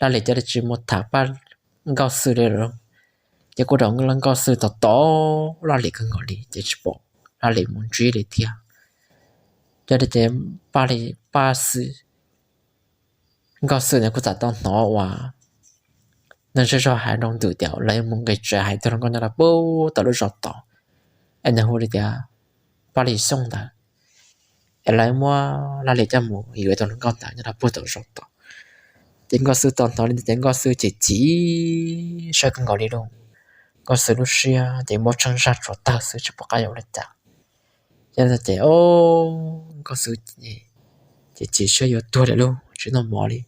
Laj Lis cia li tsis mus tham Paj, Nkauj Xwm li lawm. Ces kuj rau Nkauj Xwm tos tos Laj Lis kawg nkaus li ces tsis pom Laj Lis mus ntsib li thiab. Yog li ces Paj Lis, Paj Xwm, Nkauj Xwm nws kuj txawm tau hnov uas neeg zej zog hais nroo ntws tias lawv mus nqis tsev hais tus hluas nkauj nyob rau puag tom lub zos tod, es nws hu li tias Paj Lis Xyooj ntawd, es lawv muab Laj Lis coj mus yuav tus hluas nkauj ntawd nyob rau puag tom zos tod. Ces Nkauj Xwm tau hnov li ntawd ces Nkauj Xwm ces chim siab kawg nkaus li lauj. Nkauj Xwm lub siab ces mob tsheej zaj tsuas tawg xwb tsis pom qab yuav ua li cas. Yog li ntawd ces Nkauj Xwm ces chim siab yuav tuag li lauj, tsis noj mov li,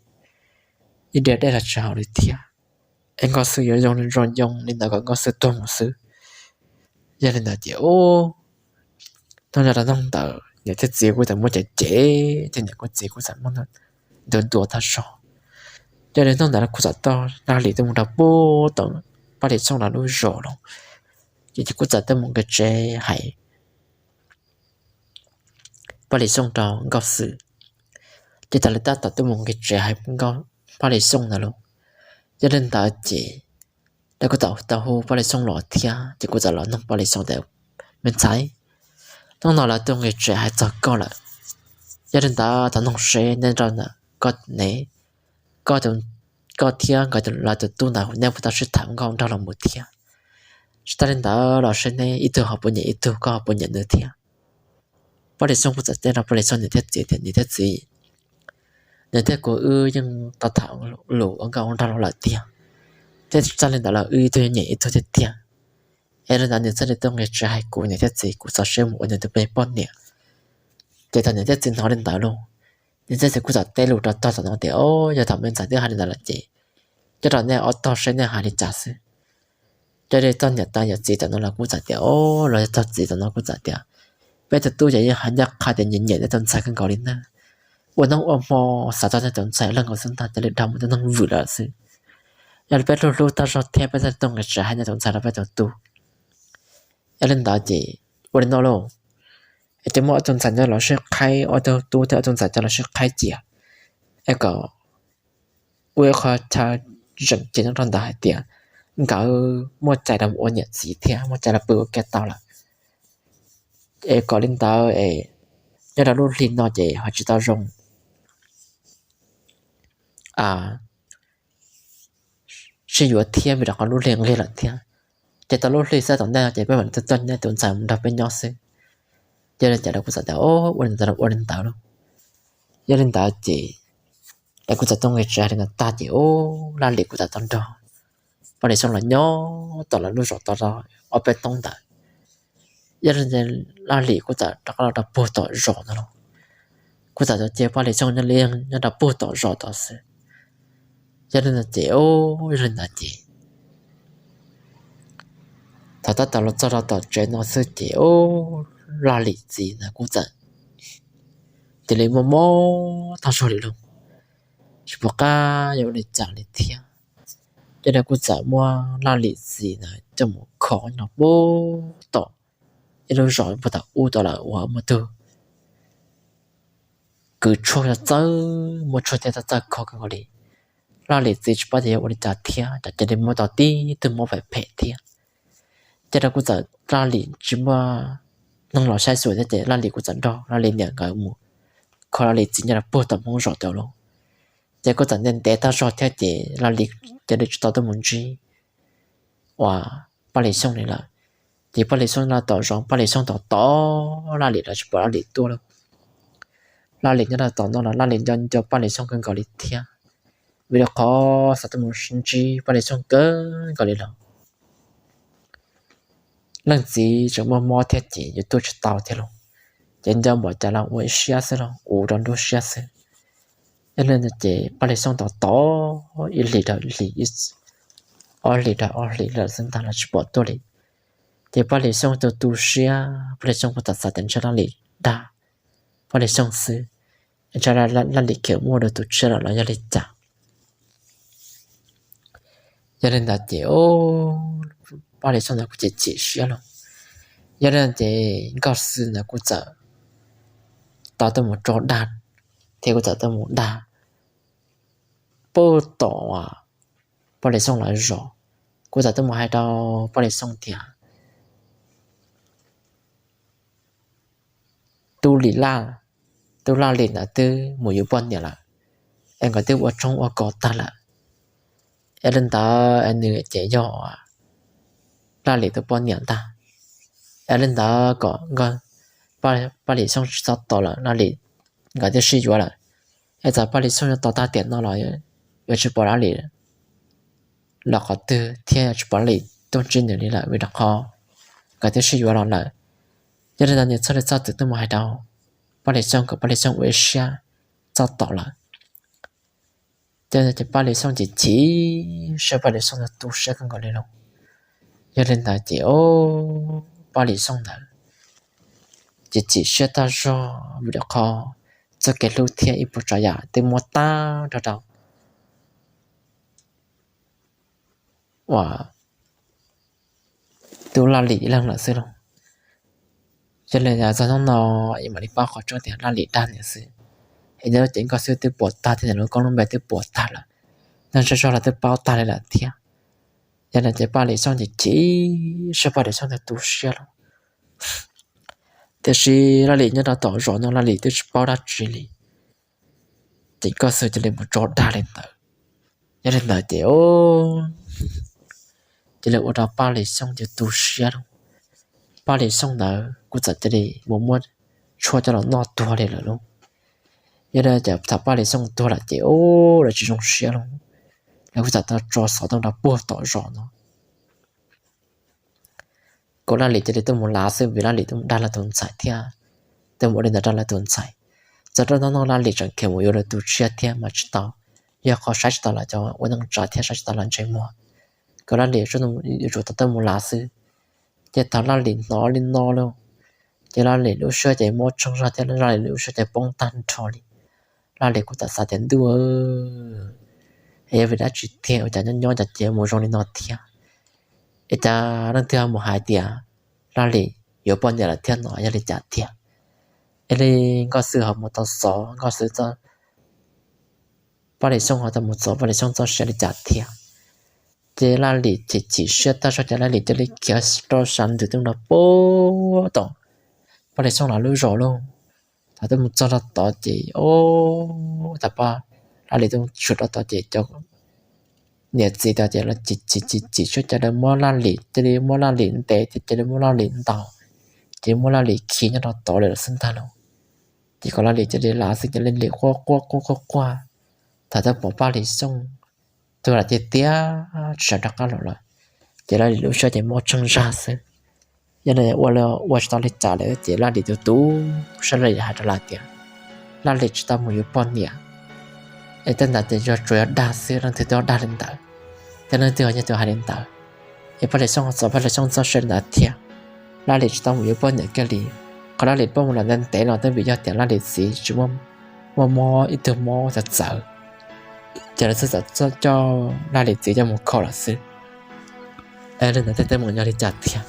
ib diav dej los tsis haus li thiab. Es Nkauj Xwm yuav zoo zoo yoo li ntawd kom Nkauj Xwm tuag mus xwb. Yog li ntawd ces hnub no rau hnub ntawd niam thiab txiv kuj txawm muab cem cem, thiab niam kuj txiv kuj txawm muab ntuas ntuas tag zog. Yog li hnub ntawd kuj txawm tau Laj Lis tuaj mus rau puag tom Paj Lis Xyooj lawv lub zos los, ces kuj txawm tuaj mus nqis tsev hais Paj Lis Xyooj rau Nkauj Xwm. Ces thaum lawv tab tom tuaj mus nqis tsev hais Paj Lis Xyooj ntawd los, yog li ntawd ces lawv kuj tau hu Paj Lis Xyooj los thiab, ces kuj txawm los noog Paj Lis Xyooj tias, me ntxhais, hnub no lawv tuaj nqis tsev hais txog koj lawm, yog li ntawd thov noog seb neb nrog ntawm koj ne, koj thiab nkawd lawv tus tub ntawd neb puas tau sib tham nkauj nraug los mus thiab? Tsis tas li ntawd los seb neb ib tug ho puas nyiam ib tug, koj ho puas nyiam nws thiab? Paj Lis Xyooj kuj txawm teb rau Paj Lis Xyooj niam thiab txiv tias, niam thiab txiv, nws thiab kuv wb yeej tau tham lus ua nkauj ua nraug los lawm tiag, thiab tsis tas li ntawd los wb ib tug yeej nyiam ib tug tiag tiag. Es li ntawd nws thiaj li tuaj nqis tsev hais kuv niam thiab txiv, kuv txaus siab mus ua nws tus me poj niam. Ces thaum niam thiab txiv hnov li ntawd los, niam thiab txiv kuj txawm teb lus rau tog tom no tias, o, yog thaum me ntxhais twb hais li ntawd lawm ces coj rau nej ob tog seb nej hais li cas xwb. Ces li tog niam tais yawm txiv tom no los kuj txawm tias, o, los yog tog txiv tom no kuj txawm tias, peb tus tub ces yeej hais ncaj qha tias nyiam nyiam nej tus ntxhais kawg nkaus li na. Ua hnub ua hmo xav txog nej tus ntxhais leej nkaus xwb ntag, cia li dag mus tus neeg vwm lawm xwb. Yog li peb hlub hlub tag zog thiab peb thiaj tuaj nqis tsev hais nej tus ntxhais rau peb tus tub. Yog li ntawd ces ua li no lauj, es cia muab ob tug ntxhais coj los sib qhaib, ob tug tub thiab ob tug ntxhais coj los sib qhaib cia, es kom ua ib qho chaw tseem cev nyob rau ntawd hais tias nkawd muaj cai los ua niam txiv thiab muaj cai los pw ua ke tau lawm. Es kom li ntawd es nyob rau lub hli no ces ho tsis tau zoo sib yuav thiab vim rau qhov lub hli nqig lawm thiab. Ces tau lub hli xwb tom ntej no ces peb mam li tuaj coj nej tus ntxhais mus nrog peb nyob xwb. Yog li ces lawv kuj txawm tias, o, ua li ntawd los ua li ntawd lauj. Yog li ntawd ces lawv kuj txawm tuaj nqis tsev hais li ntawd tag ces, o, Laj Lis kuj txawm tau nrog Paj Lis Xyooj los nyob tom lawv lub zos tod ob peb hnub ntawd. Yog li Laj Lis kuj txawm rov qab los rau puag tom zos no los, kuj txawm cia Paj Lis Xyooj nyob li nyob rau puag tom zos tod xwb. Yog li ntawd ces, o, yog li ntawd ces thaum tab tom los txog rau tom tsev no xwb ces, o, Laj Lis txiv ntawd kuj txawm cia li mob mob tag zog li lauj, tsis pom qab yuav ua li cas li thiab. Ces kuj txawm muab Laj Lim txiv ntawd coj mus kho nyob puag tom ib lub zos puag tom ub tod lawm uas muaj tug kwv tshuaj txawj, muaj tshuaj thiab txawj kho kawg nkaus li. Laj Lim txiv tsis paub tias yog ua li cas thiab, ces cia li muab tau tib tug mob phem phem thiab. Ces kuj txawm Laj Lim tsis muaj neeg los saib xyuas thiab ces Laj Lim kuj txawm nrog Laj Lim niam nkawd mus kho Laj Lim txiv nyob rau puag tom Hmoob zos tod lauj. Ces kuj txawm ntev ntev tag zog thiab ces Laj Lim cia li tsis tau tuaj mus ntsib uas Paj Lis Xyooj li lawm. Ces Paj Lis Xyooj nyob tom zos, Paj Lis Xyooj tos tos Laj Lim los tsis pom Laj Lim tuaj lauj. Laj Lim nyob rau tom no los Laj Lim nco nco Paj Lis Xyooj kawg nkaus li thiab, vim rau qhov xav tuaj mus ntsib Paj Lis Xyooj kawg nkaus li los leej txiv tseem muaj mob thiab ces yuav tuaj tsis tau thiab lauj. Ces nco npaum cas los ua ib siab xwb lauj, ua rau nruab siab xwb. Yog li ces Paj Lis Xyooj tos tos ib hlis dhau ib hlis, ob hlis dhau ob hlis lawm xwb ntag los tsis pom tuaj li. Ces Paj Lis Xyooj tu tu siab, Paj Lis Xyooj kuj txawm xav tias ntshe Laj Lim dag Paj Lis Xyooj xwb, ntshe Laj Lim khiav muaj dua tus tshiab lawm los yog li cas. Yog li ntawd ces Paj Lis Xyooj ntawd kuj chim chim siab lauj. Yog li ces Nkauj Xwb ntawd kuj txawm tau tuaj mus tso dag, thiab kuj txawm tuaj mus dag puag tom Paj Lis Xyooj lawv zos, kuj txawm tuaj mus hais rau Paj Lis Xyooj tias tub Lim Laj, tub Laj Lim ntawd twb mus yuav poj niam lawm, es nkawd twb ua tshoob ua kos tag lawm. Es li ntawd es nws ces yog Laj Lim tus poj niam ntag. Es li ntawd kom Paj Lis Xyooj tsis txhob tos lawm, Laj Lim nkawd twb sib yuav lawm. Es txawm Paj Lis Xyooj yuav tos tag tiam no los yuav tsis pom Laj Lim los qhov twg thiab yuav tsis pom Laj Lim tuaj ntsib nws li lawm vim rau qhov nkawd twb sib yuav los lawm. Yog li ntawd nws thiaj li txhob txwm tuaj mus hais rau Paj Lis Xyooj kom Paj Lis Xyooj ua ib siab txhob tos lawm. Ces Paj Lis Xyooj ces chim siab, Paj Lis Xyooj tu siab kawg nkaus li lauj. Yog li ntawd ces Paj Lis Xyooj ntawd ces chim siab tag zog vim rau qhov txoj kev hlub thiab ib puas tsav yam twb muab tag nrho rau uas tub Laj Lim ib leeg lawm xwb lauj. Yog li txog hnub no es mam li paub qhov tseeb tias Laj Lim dag nws xwb. Es nyob ces Nkauj Xwb twb puas tag thiab, nws lub koob lub npe twb puas tag lawm, neeg zej zog los twb paub tag li lawm thiab. Yog li ces Paj Lis Xyooj ces chim siab, Paj Lis Xyooj tu siab lauj. Tiam sis Laj Lim nyob rau tom zos no Laj Lim twb tsis paub dab tsi li. Ces Nkauj Xwb cia li mus tso dag li ntawd. Yog li ntawd ces cia li ua rau Paj Lis Xyooj ces tu siab lauj. Paj Lis Xyooj ntawd kuj txawm cia li mus muab tshuaj coj los noj tuag li lawm lauj. Yog li ces thaum Paj Lis Xyooj tuag lawm ces lawv tsis zoo siab lauj. Lawv kuj txawm tau tso xov tuaj rau puag tom zos no kom Laj Lim cia li tuaj mus lav xwb vim Laj Lim tuaj mus dag lawv tus ntxhais thiab tuaj mus ua li ntawd rau lawv tus ntxhais. Txog rau hnub no Laj Lim tseem khiav mus yuav lawv tus tshiab thiab mas tsis tau, yog qhov saib tsis taus lawv cov ua neej tsa thiab saib tsis taus lawv ntsej muag, kom Laj Lim yuav tsum tau tuaj mus lav xwb. Ces thaum Laj Lim hnov li no lauj, ces Laj Lim lub siab ces mob tsheej zog thiab Laj Lim lub siab ces poob tag nrho li. Laj Lim kuj txawm xav tias ntuj, es yog vim dab tsi tiag ua cas nyob nyob cas cia mus zoo li no thiab. Es cas leej twg ho mus hais tias Laj Lim yuav poj niam lawm thiab no yog li cas tiag. Es li Nkauj Xwb ho mus tau xov Nkauj Xwb, Paj Lis Xyooj ho tau mus xov Paj Lis Xyooj txoj sia li cas thiab. Ces Laj Lim chim chim siab tag zog ces Laj Lim cia li khiav rau sab ntug tuaj rau puag tom Paj Lis Xyooj lawv lub zos lauj. Thaum tuaj mus txog rau tod ces thaum Laj Lim tuaj tshwm rau tod ces cov niam txiv tod ces chim chim chim siab ces lawv muab Laj Lim, cia li muab Laj Lim ntes ces cia li muab Laj Lim ntaus, ces muab Laj Lim khi nyob rau tod lawm xwb ntag lauj. Ces kom Laj Lim cia li lav xwb ces Laj Lim quaj quaj quaj quaj quaj. Thaum tuaj pom Paj Lis Xyooj tuag lawm tiag tiag tsis sawv rov qab los lawm, ces Laj Lim lub siab ces mob tsheej zog xwb. Yog li ua tsis tau li cas lawm ces Laj Lim tus tub saib Laj Lim hais rau lawv tias Laj Lim tsis tau mus yuav poj niam. Es tej ntawd ces yog tsuas yog dag xwb, leej twg twb dag li ntawd, thiab leej twg yog tus hais li ntawd. Es Paj Lis Xyooj txog Paj Lis Xyooj txoj sia li ntawd thiab, Laj Lim tsis tau mus yuav poj niam kiag li. Qhov Laj Lim poj mus los ntev ntev no twb vim yog tias Laj Lim txiv tsis muaj mob ib tug mob txawv txawv. Ces lawv txawm coj Laj Lis txiv coj mus kho lawm xwb. Es li ntawd tej teeb meem yog li cas tiag?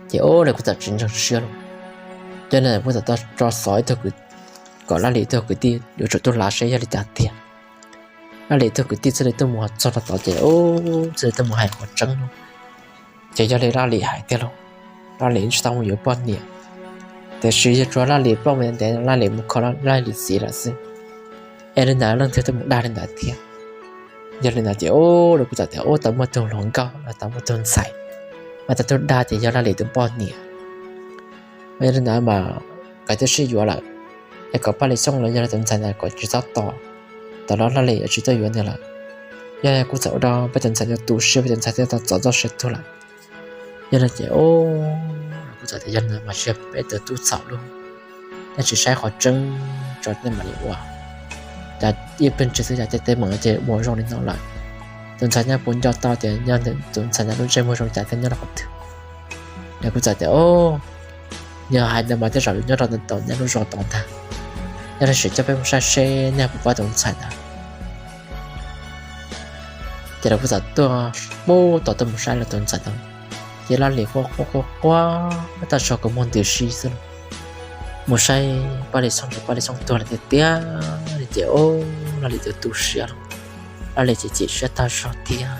Ces ub, lawv kuj txawm tsis ntseeg siab lauj. Ces lawv kuj txawm tso xov ib tug, kom Laj Lis ib tug kwv tij yuav tsum tuaj lav seb yog li cas tiag. Laj Lis ib tug kwv tij thiaj li tuaj mus txog rau tod ces ub, thiaj li tuaj mus hais qhov tseeb lauj. Ces yog li Laj Lis hais tiag lauj, Laj Lis tsis tau mus yuav poj niam, tiam sis yog tsuas Laj Lis ploj ntev, Laj Lis mus kho Laj Lis txiv lawm xwb. Es li ntawd leej twg tuaj mus dag li ntawd thiab? Yog li ntawd ces ub, lawv kuj txawm tias ub, tau muaj tug hluas nkauj los tau muaj tug ntxhais, mas tau tuaj dag tias yog Laj Lis tus poj niam. Yog li ntawd mas nkawd twb sib yuav lawm, es kom Paj Lis Xyooj los yog li tus ntxhais ntawd kom tsis txhob tos, tam no Laj Lis yuav tsis tuaj yuav nws lawm. Yog kuj txawm ua rau peb tus ntxhais no tu siab, peb tus ntxhais thiaj tau txov txoj sia tuag lawm. Yog li ces ub, lawv kuj txawm tias yog li ntawd mas cia peb tus tub txhaum lauj, nej tsis saib qhov tseeb tso nej mam li ua. Cas ib pliag ntsis xwb cas tej teeb meem ces ua zoo li no lawm. Tus ntxhais nyob puas nco tau tias yog tus ntxhais ntawd lub ntsej muag zoo li cas thiab nyob rau qhov twg? Lawv kuj txawm tias ub, yog hais ntawd mas tej zaum yuav nyob rau tom nej lub zos tod ntag. Yog li sim coj peb mus saib seb nej puas pom tus ntxhais ntawd. Ces lawv kuj txawm tuaj pub tau tuaj mus saib los tus ntxhais ntawd, ces Laj Lis quaj quaj quaj quaj tag zog kua muag ntws si xwb lauj. Mus saib Paj Lis Xyooj ces Paj Lis Xyooj tuag lawm tiag tiag li ces ub, Laj Lis tus tu siab lauj, Laj Lis ces chim siab tag zog tiag.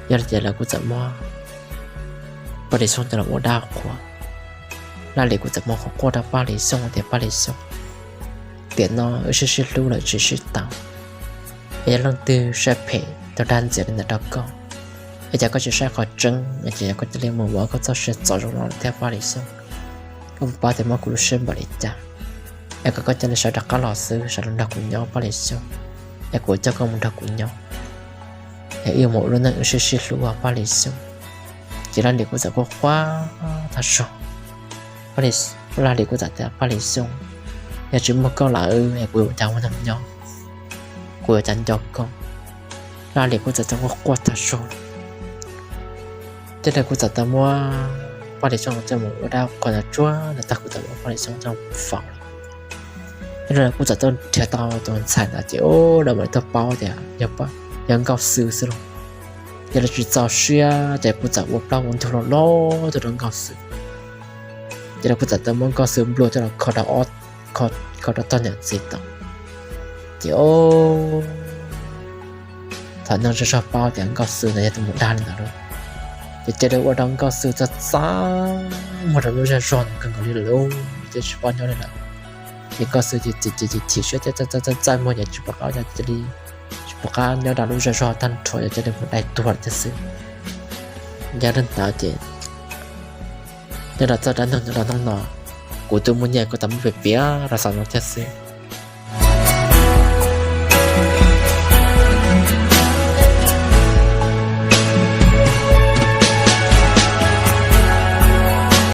Yog li ces lawv kuj txawm muab Paj Lis Xyooj coj los ua dab qhuas. Laj Lis kuj txawm muab qhuab quaj rau Paj Lis Xyooj tias Paj Lis Xyooj, tiam no wb sib sib hlub lawm tsis sib tau, es yog leej twg siab phem tau dag ntxias li ntawd rau koj, es cas koj tsis saib qhov tseeb, es cas koj cia li mus ua koj txoj sia txom zoo no lawm thiab Paj Lis Xyooj? Koj puas paub tias muab kuv lub siab npaum li cas? Es kom koj cia li sawv rov qab los xwb, sawv los nrog kuv nyob Paj Lis Xyooj, es kuv coj koj mus nrog kuv nyob, es wb mus ua lub neej wb sib sib hlub Paj Lis Xyooj. Ces Laj Lis kuj txawm quaj quaj tag zog. Laj Lis kuj txawm tias Paj Lis Xyooj, yog tsis muaj koj lawm es kuv yuav ua cas ua neej nyob, kuv yuav ua cas nco koj? Laj Lis kuj txawm tau quaj quaj tag zog. Ces lawv kuj txawm tau muab Paj Lis Xyooj coj mus ua dab qhuas ntawd tsuag ntawd tag kuj txawm muab Paj Lis Xyooj coj mus faus lawm. Ces lawv kuj txawm tuaj nrhiav tau tus ntxhais ntawd ces ub, lawv mam li tuaj paub tias yog Nkauj Xwm xwb lauj. Ces lawv tsis txaus siab ces kuj txawm ua plaub ua ntug loj loj tuaj rau Nkauj Xwm. Ces lawv kuj txawm tau muab Nkauj Xwm nplua coj los kho rau ob, kho rau tog niam txiv tod. Ces ub, thaum neeg zej zog paub tias Nkauj Xwm ntawd yog tus mus dag li ntawd lauj, ces cia li ua rau Nkauj Xwm txaj txaj muag rau lub zej zog ntawd kawg nkaus li lawm lauj, ces tsis pom nyob li lawm. Ces Nkauj Xwm ces chim chim siab thiab txaj txaj muag ces tsis pom qab, cia li tsis pom qab nyob rau lub zej zog tag nrho ces cia li mus dai tuag lawm thiab xwb. Yog li ntawd ces nyob rau txoj dab neeg nyob rau hnub no, kuv tus muaj nyiaj kuj tau muab piav piav rau xaus no thiab xwb.